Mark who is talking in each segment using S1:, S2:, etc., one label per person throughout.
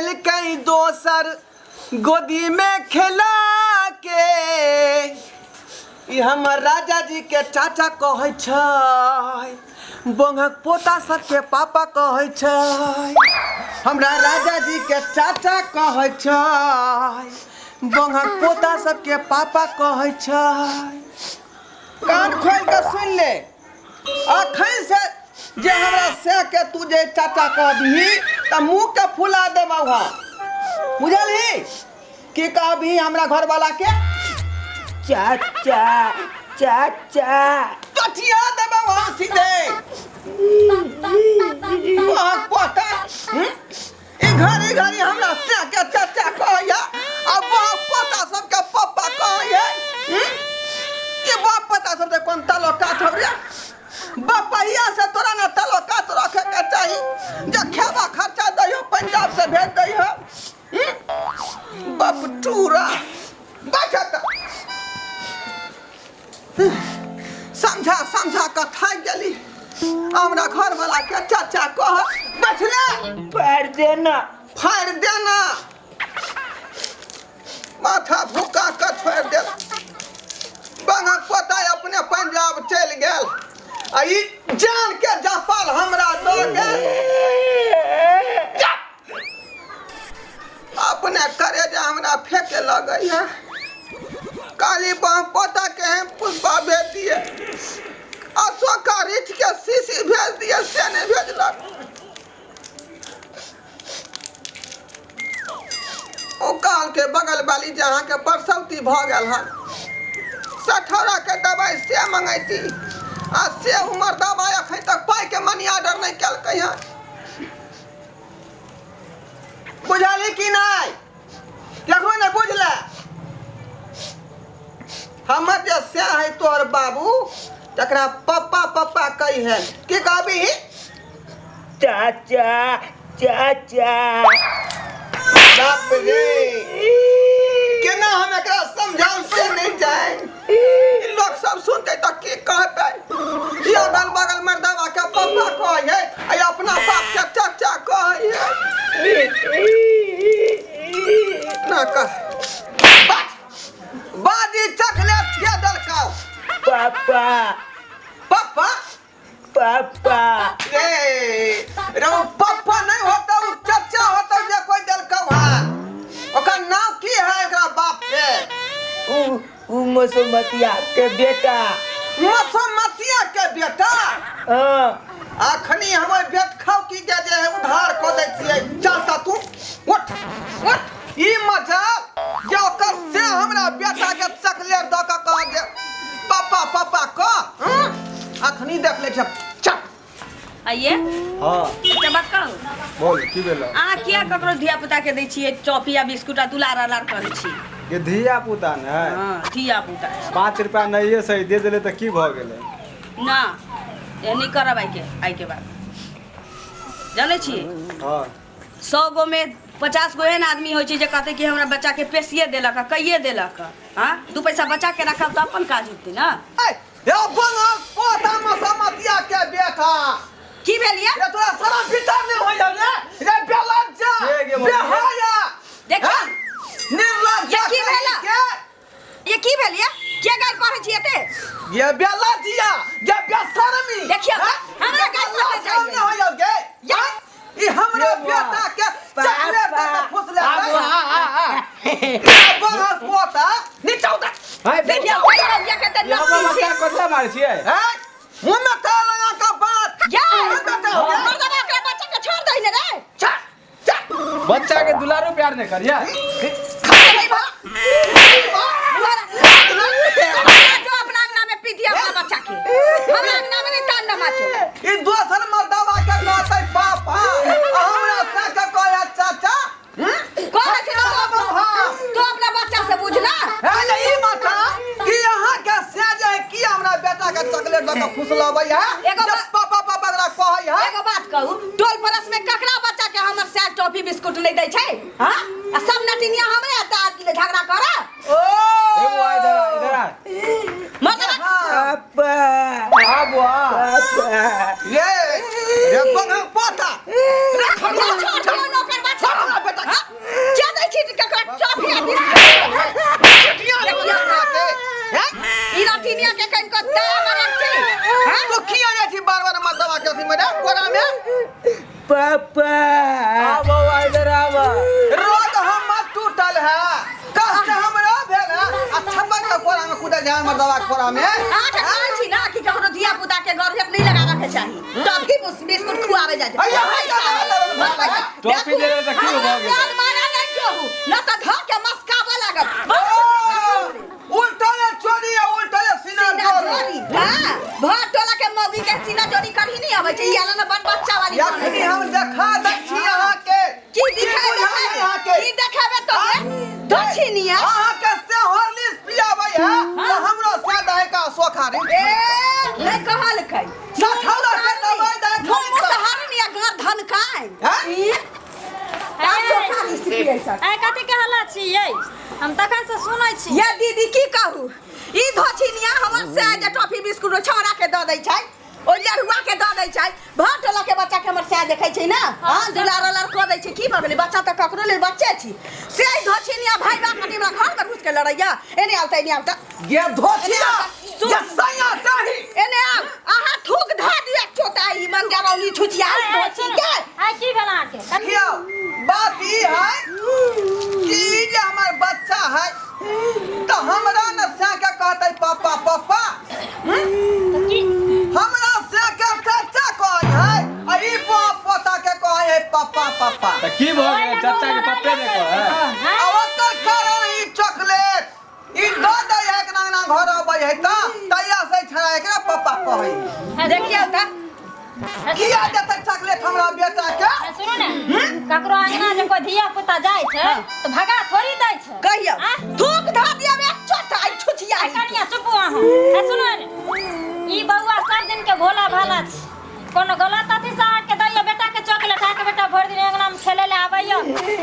S1: लेलकै दोसर गोदी में खेला के। ई हमर राजा जी के चाचा कहै छै, बोंगक पोता सबके पापा कहै छै। हमरा राजा जी के चाचा कहै छै, बोंगक पोता सबके पापा कहै छै। कान खोल के सुन ले, अखन से जे हमरा से के तू जे चाचा कहबही त मुंह के फुला देबौ। हाँ, बुझलही? की कहबही हमरा घर वाला के?
S2: चाचा, चाचा।
S1: कटिया देबौ हम सीधे। वहाँ पोता, हम्म? ई घड़ी घड़ी हमरा से के चाचा कहैया आ बाप पोता सबके पप्पा कहैया, हम्म? कि बाप पोता सबके कोन तलोकात हौ रे? बपहिया से तोरा ने तलोकात रखे के चाही जे खेबा खर्चा दैहो, पंजाब से भेज दैहो, हम्म? बपटूरा बैठत समझा समझा कऽ थाकि गेली। हमरा घर वाला के चाचा कह बैठले।
S2: फाड़ देना,
S1: फाड़ि देना, माथा भूका कऽ छोड़ि दे। बांगक पोता अपने पंजाब चलि गेल आ ई जान के जपाल हमरा दऽ गेल। जा! अपने करे जे हमरा फेंके लगैया। काली बाँ पोता के हम पुष्पा भेज दिए, अशोका रीठ के शीशी भेज दिए, से नहीं भेजलक। ओ काल के बगल वाली जहाँ के परसौती भऽ गेल हन, सठौरा के दवाई से मंगैती आ से उमर दवाई अखन तक पाइ के मनी ऑर्डर नहीं केलकै हन। बुझली कि नहीं? केकरो नहीं बुझले। हमर जे से है तोहर बाबू, तकरा पप्पा पप्पा कही है। की कहबी?
S2: चाचा, चाचा।
S1: बाप रे, केना हम एकरा समझाउ से नहीं जाए। ई लोग सब सुनते तऽ की कहते? ई अगल बगल मर्दवा के पप्पा कहै है आ ई अपना बाप के चाचा कहै है। ना कह बाज बाजी चखले के देलकौ।
S2: पापा।
S1: पप्पा।
S2: पापा।
S1: रे रो, पप्पा नहीं होता, उ चचा होता जे कोई देलकौ है। ओकर नाम की है एकरा बाप के?
S2: उ उ मसोमतिया के बेटा।
S1: मसोमतिया के बेटा?
S2: हाँ।
S1: अखनी हमर बेट खाओ की के जे है उधार कऽ दै छियै। चल त तू उठ उठ। ई मजा जे ओकर से हमरा बेटा के चॉकलेट दऽ कऽ कह जे पापा पापा कह, हम्म? अखनी देख ले छै, चल।
S3: आइए।
S4: हाँ।
S3: एकटा बात कहू?
S4: बोल, की भेल?
S3: अहाँ किया ककरो धिया पुता के दै छियै टॉफी आ बिस्कुट आ दुलार अलार करै छी?
S4: ये धिया पुता ने है।
S3: हाँ, धिया पुता।
S4: 5 रुपया नहीं सही दे दिले तऽ की भऽ गेलै?
S3: ना, एहनी करब आइ के बाद। जानै छी?
S4: हाँ।
S3: 100 गो में 50 गो एहन आदमी होइ छै जे कहतै कि हमरा बच्चा के पेशिए देलक, कहिए देलक। हाँ, 2 पैसा बचा के रखब तऽ अपन काज होतै ना।
S1: ए, ये बनल पोता मसमतिया के बेटा।
S3: की भेल ये?
S1: रे तोरा शरम विचार नहीं होइया रे? रे बेलज्जा,
S4: के गे मम्मी?
S1: बेहाया।
S3: देखियौ।
S1: हैं? निर्लज्जा
S3: ये की
S1: कहीं
S3: भेला?
S1: के?
S3: ये की भेल ये? के गारि पढ़ै छी एते?
S1: ये बेलज्जिया, ये बेशर्मी।
S3: देखियौ,
S1: हैं?
S3: हमरा
S1: ये
S3: गारि पढ़ै
S1: शरम
S3: जाइए।
S1: नहीं होइया गे?
S3: ये?
S1: हैं? ई हमरा
S4: ये बुआ।
S1: बेटा के चॉकलेट दे के फुसले।
S4: आबू, आ, आ, आ।
S1: ये बनल पोता, नीचा उतर।
S4: हाय,
S3: देखियौ, कहियौ, ये के तऽ
S4: ये
S3: नस्ती
S4: बच्चा
S3: छै।
S4: कथी मारै छियै?
S1: हैं? मुँह में तेल लगा के बात।
S3: ये!
S1: मुँह में तेल लगा।
S3: मर्दबा ओकरा बच्चा के छोड़ दही ने रे।
S1: चल, चल।
S4: बच्चा के दुलारो प्यार नहीं करिया।
S3: जो अपना अंगना में पी दिया अपना बच्चा के, हमरा अंगना में नहीं तान न माचो।
S1: ई दोसर मर्दवा के कहतै पापा, आ हमरा से के कहै चाचा। हम्म?
S3: कहै छै तऽ
S1: हाँ।
S3: तू अपना बच्चा से बुझ ना।
S1: हे ने ई माता कि अहाँ के से जे है कि हमरा बेटा के चॉकलेट दऽ के फुसलबै है?
S3: एगो
S1: जे पापा पापा एकरा कहै है।
S3: एगो बात कहू, टोल पड़ोस में ककरा बच्चा के हमर सैर टॉफी बिस्कुट नहीं दै छै? हाँ? आ सब नटिनिया हमरे एतऽ झगड़ा करऽ?
S1: ओ!
S4: ए बुआ, इधर आ, इधर आ।
S3: मर्दबा।
S1: हाँ।
S2: पापा।
S4: आ बुआ।
S2: पापा।
S1: ये, रे बंगल पोता। रे
S3: छोड़,
S1: खड़ुआ।
S3: छोड़, छोड़, नौकर बच्चा।
S1: छोड़ हमरा बेटा के।
S3: हाँ?
S2: पापा
S4: आ बौआ इधर आवा
S1: रोड हमर टूटल है कष्ट हमरा भेल है आ छप्पन के कोरा में कूदल जाय हमर दवा के कोरा में
S3: अहाँ के कहै छी ना कि ककरो धिया पुता के घर नहीं लगाबऽ के चाही टॉफी बिस्कुट खुआबे जाइ छै
S1: अइया, अइया, अइया, अइया,
S4: टॉफी दे देबै तऽ की भऽ गेलै?
S3: मारा नहि जोहू न तऽ घर के मस्काबऽ लागत
S1: उल्टा ले चोरी आ उल्टा ले सीना
S3: सीना
S1: चोरी
S3: जोरी हां भर टोला के मौगी के सीना जोरी करही नहीं आबै छै ई आला ना बड़ बच्चा वाली
S1: यखनी हम देखा दै छी अहाँके
S3: की दिखाई
S1: बुझाइ अहाँके
S3: की देखाबे तो दक्षिणिया
S1: अहाँके से हॉर्लिक्स पियाबै है तऽ हमरो से दहे का सोखा रे
S3: ए नहीं कहलकै
S1: सठौला के दवाई दे
S3: मुँह मुसहरनिया गाँव धन खाए
S1: हैं?
S5: आइ कथी के हल्ला छी यै हम तखन से सुनै छी
S3: ये दीदी की कहू ई धोछिनिया हमर से जे टॉफी बिस्कुट छौड़ा के दऽ दै छै ओ लड़ुआ के दऽ दै छै भर टोला के बच्चा के हमर सएह देखै छै ने हँ दुलार उलार कऽ दै छै की भऽ गेलै बच्चा तऽ ककरो लेल बच्चे छी से ई धोछिनिया भाई बाप खातिर हमरा घर में घुस के लड़ैया एने आउ तऽ एने आउ तऽ
S1: ये धोछिया ये सैया चाही
S3: एने आउ अहाँ थूक धऽ दिअ चोटा ई मंगरौनी छुछिया धोछी के
S5: आइ की भेल अहाँके
S1: देखियौ बात ई है कि ई जे हमर बच्चा है तऽ हमरा ने सै के कहतै पापा पापा
S5: की
S1: हमरा से के चाचा कहै है आ ई बाप पोता के कहै है पापा पापा
S4: तऽ की भऽ गेलै चाचा के पप्पे ने कहै
S1: आ ओकर कारण ई चॉकलेट ई दऽ दै है एक नांग नांग घर अबै है तऽ तैया से छड़ा एकरा पापा कहै है।
S3: देखियौ तऽ
S1: किया देतै चॉकलेट हमरा बेटा के
S5: सुनू ने ककरो अंगना जे कोई धिया पुता जाइ छै तऽ भगा थोड़ी दै छै
S3: कहियौ
S5: आँय?
S3: थूक धऽ दिअ एक चोटा ई छुछिया
S5: कनिया चुप अहाँ आ सुनू ने ई बौआ सब दिन के भोला भाला छै कोनो गलत अथी से अहाँके दैया बेटा के चॉकलेट अहाँके बेटा भरि दिन अंगना में खेले ले आबैया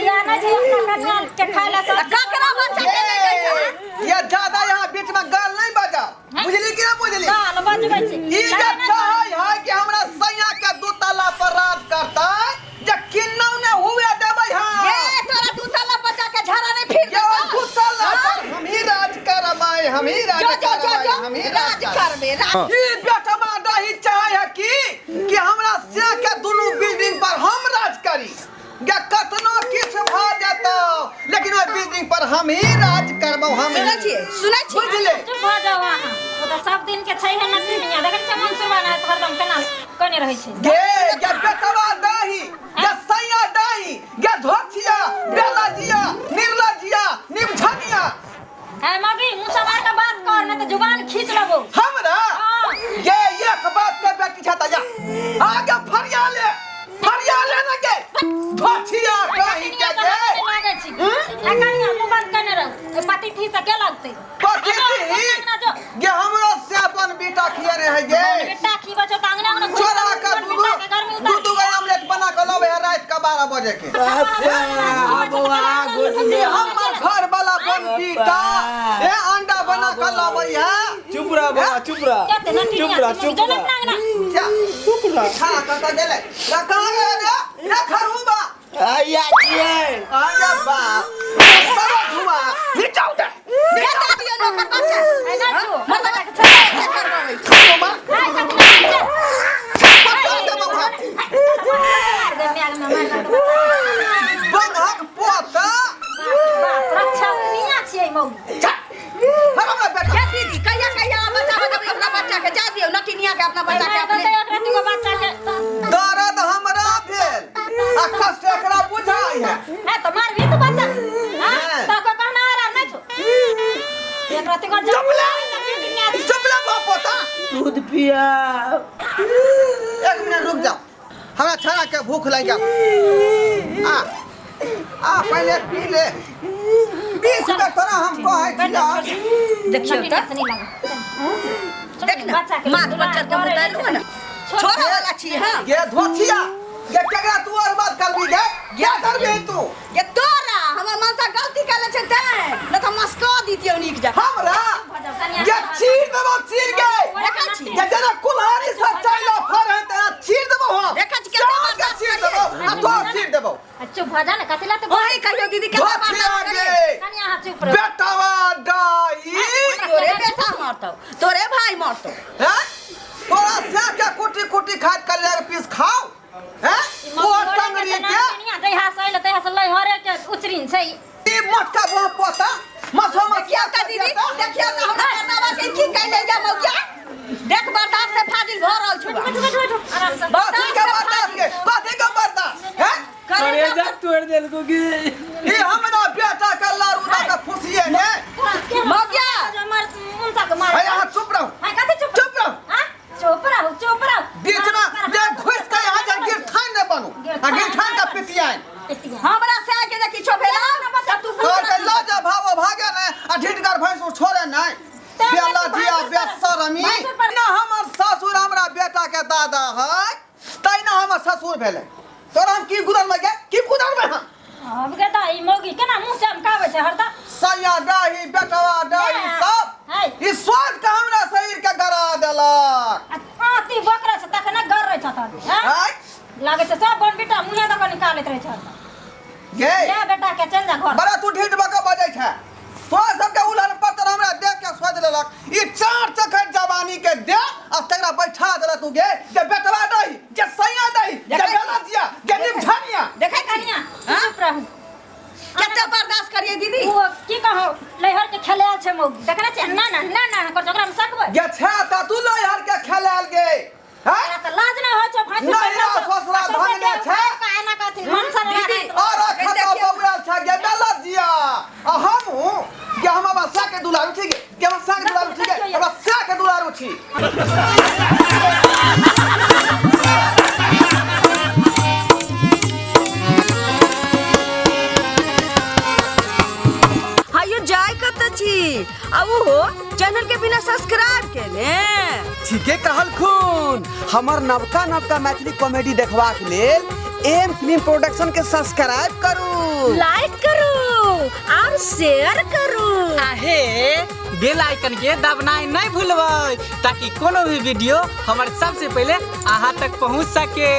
S5: ई आनै छै अपना कनिया के खाय ले सब
S3: ककरा बच्चा के नहि दै छै
S1: ये ज्यादा यहाँ बीच में गाल नहीं बजाओ बुझली कि ना बुझली
S5: गाल बजबै छी
S1: ई जे चाहै है कि हमरा सैया के दू तल्ला पर राज करतै जे किन्नौ ने हुए देबै हम
S3: ए तोरा दू तल्ला पर जाके झाड़ा नहीं फिर
S1: ये
S3: देतौ।
S1: दू तल्ला पर हम ही राज करबै हम ही राज
S3: जो जो जो
S1: करबै
S3: जो
S1: हम ही
S3: राज
S1: राज करबै
S3: करबे राज
S1: ई बेटवा दही चाहै है कि कि हमरा से के दुनू बिल्डिंग पर हम राज करी गे कतनो किछु भऽ जेतौ लेकिन ओहि बिल्डिंग पर हम ही राज करबौ हम ही।
S3: सुनै छियै सुनै छियै
S1: बुझले
S5: चुप भऽ जाउ अहाँ ओ तऽ सब दिन के छै है नटिनिया देखै छियै मनसूरबा ना हरदम केना कोने रहै छै
S1: गे गे बेटवा दही गे सैया दही गे धोथिया बेलजिया निर्लजिया निमझनिया
S5: है मगी मुँह समार के बात कर नहीं तऽ जुबान खींच लेबो
S1: हमरा
S5: हाँ।
S1: ये एक बात के बेटी छता जा आगे फरिया ले फरिया ले ना गे धोथिया कहीं के गे
S5: लागै छी आ कनिया मुँह बंद करने रह पति थी से के लगतै
S1: पति थी
S5: अंगना जो
S1: गे हमरो से अपन बेटा खियने है गे
S5: बेटा खीबो छौ तऽ अंगना अंगना घुसि
S1: चोरा
S5: कऽ
S1: के
S5: अपन
S1: दू
S5: बेटा के गर्मी
S1: दू
S5: उतार
S1: दू गो ऑमलेट बना के लबै है रात के 12 बजे के
S2: पापा आ बौआ गोद
S1: ई
S2: में
S1: हमर घर वाला बन बीटा ए अंडा बना के लबै है
S4: चुप रह बौआ चुप रह
S5: केते नटिनिया
S4: चुप रह
S5: चुप
S4: चुप
S5: जो
S4: रह
S5: अंगना
S1: क्या
S4: चुप रह
S1: खाना कतऽ गेलै रे कहाँ गेलै रे रे खरूबा
S2: आया छियै
S1: आगे बाप सब धुआ नीचा उतर
S3: के दऽ दियौ ने ओकर बच्चा
S5: है ना छौ
S3: मतलब बच्चा के करबाबै छै
S5: हाय कनिया
S1: पकड़ दे बबुआ
S5: मार दे म्याग में मार दे
S1: बंधक पोता
S5: बाप रक्षा मियां छियै मौगी
S1: हर हमरा बेटा
S3: ये दीदी कहिया कहिया अहाँ बच्चा बच्चा अपना बच्चा के जा दियौ नटिनिया के अपना बच्चा के अपने
S5: एकरा दूगो बच्चा के
S1: दर्द हमरा भेल आ कष्ट एकरा बुझाइ है
S5: है तो मारबी तू बच्चा हां
S1: हाँ।
S5: तो को कहना आ नहीं छो एकरा तीगो
S1: चुप ले चुप ले बाप पोता
S2: दूध पिया
S1: एक मिनट रुक जाओ हमरा छाना के भूख लागि गेल आ आ पहिले पी ले 20 रुपया तोरा हम कहै छियौ
S3: देखियौ तऽ
S5: नहीं लगा
S3: देख ना माथ बच्चा के मुतालू ने छोड़ा वाला छी हां
S1: गे धोथिया गे केकरा तू और बात करबी गे क्या करबी तू
S3: ये तोरा हमर मनसा गलती कयले छै तैं न तऽ मस्का दितियौ नीक जकाँ
S1: हमरा गे चीर देबो चीर गे
S3: देखै छी
S1: गे जेना कुल्हाड़ी से चैला फर है तेना चीर देबो हम
S3: देखै छी केतना
S1: सब के चीर देबो आ तो चीर देबो
S5: चुप भ जा ना कथी ला तो
S3: ओही कहियो दीदी केतना
S1: धोथिया
S3: बर्दाश्त
S1: गे
S3: करियै
S5: कनिया अहाँ चुप रहो
S1: बेटावा डाई
S3: तोरे बेटा मरतौ तोरे भाई मरतौ
S1: हैं तोरा से के कुटी कुटी खाइत कलेर पीस खाओ हैं ओ
S5: छै।
S1: ई मोटका बा पोता मसो
S3: देखियौ
S1: मसिया
S3: त दीदी, देखियौ त हमरा करनावा के की कैले जा मौगिया। देख बर्दाश्त से फाजिल भ रहल छौ।
S5: बैठू बैठू बैठू आराम से।
S1: कथी के बर्दाश्त के, कथी के बर्दाश्त हैं?
S4: करेजा तोड़ देलको की।
S1: ई हमरा बेटा के लारू दऽ के फुसिए ने।
S3: मौगिया।
S5: हमर मुंसा के मार।
S1: है अहाँ चुप रहू।
S5: हाय कथी चुप?
S1: चुप रहू।
S5: हां चुप रहू चुप रहू।
S1: बीच में जे घुस के यहाँ जे गिरथान ने बनू आ गिरथान का पितियान।
S3: हमरा से आके जे किछो भेला त तू
S1: तोर के लो जे भावो भागे ने आ ढिटगर भैंस उ छोड़े नहीं। बेला जिया बेशरमी ना हमर ससुर हमरा बेटा के दादा है तै ना हमर ससुर भेलै। तोरा हम की गुदर में गे की गुदर में हम
S5: अब के त ई मौगी केना मुंह चमकाबै छै हरदम।
S1: सैया डाही बेटवा डाही सब
S5: हाय
S1: ई स्वाद के हमरा शरीर के गरा देलक।
S5: आती बकरा छै तखने गररै छ तब हैं
S1: आय
S5: लागै छै सब बनबिटा मुँहे दऽ कऽ निकालैत रहै छै।
S1: गे
S5: ले बेटा के चल जा घर।
S1: बड़ा तू ढीठ बका बजै छै। तोरा सबके उलहन पत्थर हमरा देख के सोच लेलक ई चार चखर जवानी के दे आ तकरा बैठा देलक तू गे जे बेटवा दही जे सैया दही जे बेला जिया जे निमझनिया।
S3: देखै छी
S5: कनिया चुप रहू।
S3: कते बर्दाश्त करिए दीदी।
S5: ओ की कहौ लैहर के खेलायल छै मौगी देखने छियै ना ना ना ना कर ओकरा में सकबै।
S1: गे छै त तू लहर के खेलायल गे हैं?
S5: तोरा त लाज नै होइ छौ भाँसि
S1: नहीं ना ससुरा भगने छै।
S5: एना कथी मन सर
S3: दीदी,
S1: और खाता बौराल छै गे बेला जिया आ हमहूँ गे हम बाबा सा के दुलारू छी गे गे हम सा के दुलारू छी गे हमरा सा के दुलारू छी।
S3: हायो जाय कत छी आ उहो चैनल के बिना सब्सक्राइब केने।
S1: ठीके कहलखुन हमर नवका नवका मैथिली कॉमेडी देखबाक लेल एम फिल्म प्रोडक्शन के सब्सक्राइब करू,
S5: लाइक करू और शेयर करू।
S6: आहे बेल आइकन के दबनाइ नहीं भूलबै ताकि कोनो भी वीडियो हमर सबसे पहले अहाँ तक पहुँच सके।